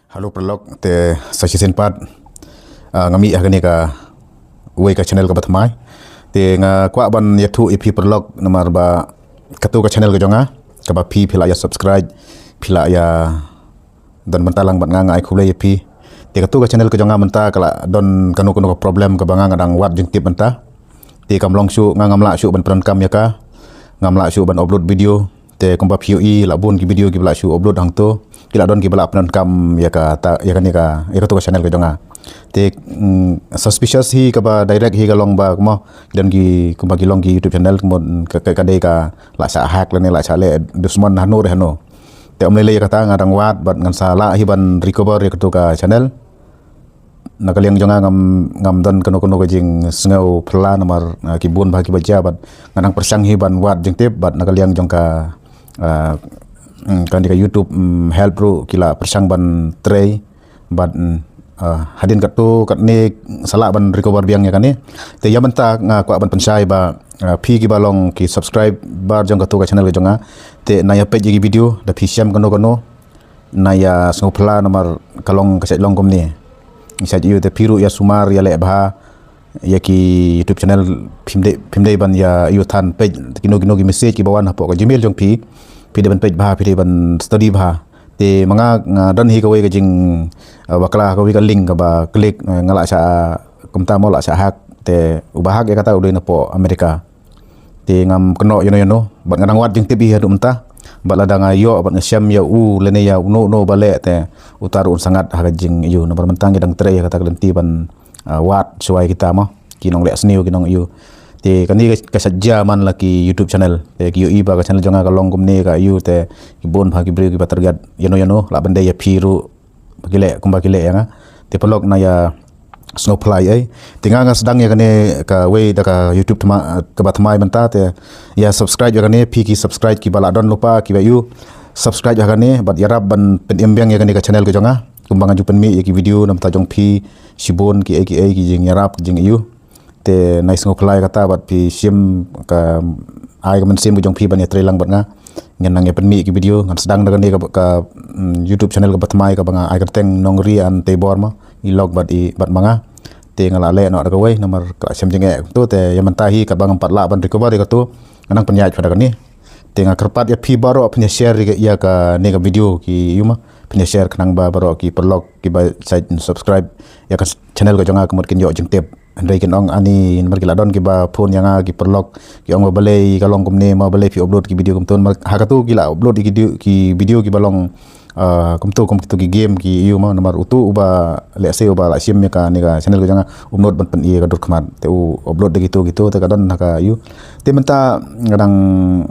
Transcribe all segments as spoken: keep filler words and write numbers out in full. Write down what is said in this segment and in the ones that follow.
Hello paralok, te sa shisien pat, ah, nga mih ha kane kawei ka channel kaba thymmai. Te nga kwah ban ïathuh ïa phi paralok namar ba kato ka channel ka jong nga, kaba phi phi la ïa subscribe, phi la ïa don bynta lang bad nga, nga ai khublei ïa phi. Te kato ka channel ka jong nga mynta ka la don kano kano ka problem kaba nga nga dang wad jingtip mynta. Te kam long shuh, nga ngam lah shuh ban pyndonkam ïa ka. Ngam lah shuh ban upload video. Te kumba phi ïohi la bun ki video kiba lah shu upload hangto. Ki la don kiba lah pyndonkam ïa kata, ïa kane ka, ïa kato ka channel ka jong nga. Te, mm, suspicious hi kaba direct hi ka long ba kumba ki don ki, kumba ki long ki YouTube channel kumba ka, ka, ka dei ka lah shah hack lane lah shah leh dusmon hano re hano. Te ym lei lei ïa kata, nga dang wad bad ngan sa lah hi ban recover ïa kato ka channel. Na ka liang jong nga ngam, ngam don kano kano ka jingsngew phylla namar, ah, ki bun bha kiba jia bad nga dang pyrshang hi ban wad jingtip bad na ka liang jong ka, ah, mm, kane ka YouTube, mm, help ruh ki la pyrshang ban trei bad, mm, ah, hadien katto katne sa lah ban recover biang ïa kane. Te ïa mynta nga kwah ban pynshai ba, ah, phi kiba long ki subscriber jong kato ka channel ka jong nga, te na ïa peit ïa ki video da phi shem kano kano, na ïa sngewphylla namar ka long, ka shait long kumne. Shait ïa u te phi ruh ïa sumar ïa leh bha ïa ki YouTube channel, phim dei, phim dei ban ïa ïoh than peit kino kino ki message kiba wan hapoh ka Gmail jong phi. Phi dei ban peit bha, phi dei ban study bha. Te ma nga nga don hi kawei ka jing, eh, bakla, kawei ka link kaba click, eh, nga lah shah, kumta mo lah shah hack. Te uba hack ïa kata u dei napoh America. Te ngam kynnoh ïano ïano bad nga dang wad jingtip hi haduh mynta. Bad lada nga ïoh bad nga shem ïa u lane ïa uno uno ba leh te uta ruh un sa ngat ha ka jingïoh. Namar mynta ngi dang trei ha kata ka lynti ban, ah, wad shuwa ïa kita mo, ki nongleh sniew, ki nongïoh. Te kane ka, ka shait jia man la ki YouTube channel. Te ki ïohi ba ka channel jong nga ka long kumne ka ïoh, te ki bun bha ki briew kiba target ïano ïano, lah ban dei ïa phi ruh ba ki leh kumba ki leh ïa nga. Te paralok na ïa sngewphylla ei. Te nga nga sdang ïa kane kawei da ka YouTube thymmai, kaba thymmai mynta, te ïa subscribe ïa kane, phi ki subscribe kiba lah don lypa kiba ïoh subscribe ïa kane bad ïarap ban pynim biang ïa kane ka channel ka jong nga. Kumba nga ju pynmih ïa ki video na bynta jong phi shibun, ki ei ki ei, ki jingïarap, ki jingïoh. Te na ïa sngewphylla ïa kata bad phi shim ka, ai ka mynsiem ka jong phi ban ïa trei lang bad nga. Ngan nang ïa pynmih ki video, ngan sdang da kane ka, ka, mm, YouTube channel kaba thymmai kaba nga ai kyrteng Nongri and Teibor mo, i lok bad i bad ma nga. Te nga la leh noh da kawei namar ka la shem jingeh to, te ïa mynta hi kaba ngam pat lah ban recover ïa kato, nga nang pynïaid pat da kane. Te nga kyrpad ïa phi baroh phin ïa share ïa kane ka video ki ïoh ma, phin ïa share khnang ba baroh ki paralok kiba shait subscribe ïa ka channel ka jong nga ka mut kin ïoh jingtip. Hynrei kin ong ani namar ki la don kiba phone ïa nga ki paralok, ki ong ba balei ka long kumne, ma balei phi upload ki video kumto. Namar ha kato ki la upload ki video, ki video kiba long, ah, kumto, kum kito ki game ki ïoh ma, namar uto uba lehse uba la shim ïa kane ka channel ka jong nga um nud ban pyni ïa ka dur khmat. Te u upload da kito kito te ka don ha ka ïoh. Te mynta nga dang,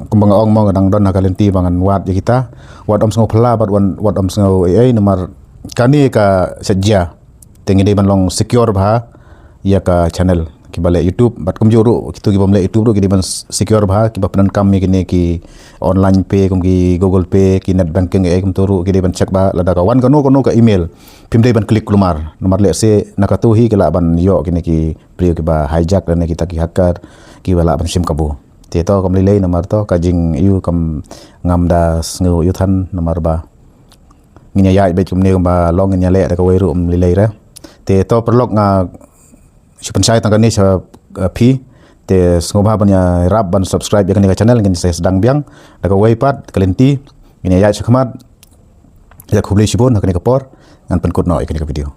kumba nga ong mo, nga dang don ha ka lynti ba ngan wad ïa kita. Wat ym sngewphylla bad wan, wat ym sngew ei ei namar kane ka shait jia. Te ngi dei ban long secure bha ïa ka channel. Kiba leh YouTube bad kumjuh ruh kito kibym leh YouTube ruh ki dei ban s-, secure bha, kiba pyndonkam ïa kine ki online pay kum ki Google Pay, ki net banking ei kumto ruh ki dei ban check bha lada ka wan kano kano ka email. Phim dei ban click kulmar. Namar lehse na kato hi ki lah ban ïoh kine ki briew kiba hijack lane kita ki hacker kiba lah ban shim kabu. Te to kam lei lei namar to ka jingïoh kam ngam da sngew ïoh than namar ba ngin ïa ïaid beit kumne kumba long, ngin ïa leh da kawei ruh ym lei lei re. Te to paralok nga shu pynshai tang kane sha, eh, phi. Te sngewbha ban ïarap ban subscribe ïa kane ka channel, ngin sa sdang biang da kawei pat ka lynti. Ngin ïa ïaid shakhmat. Ïa khublei shibun ha kane ka por, ngan pynkut noh ïa kane ka video.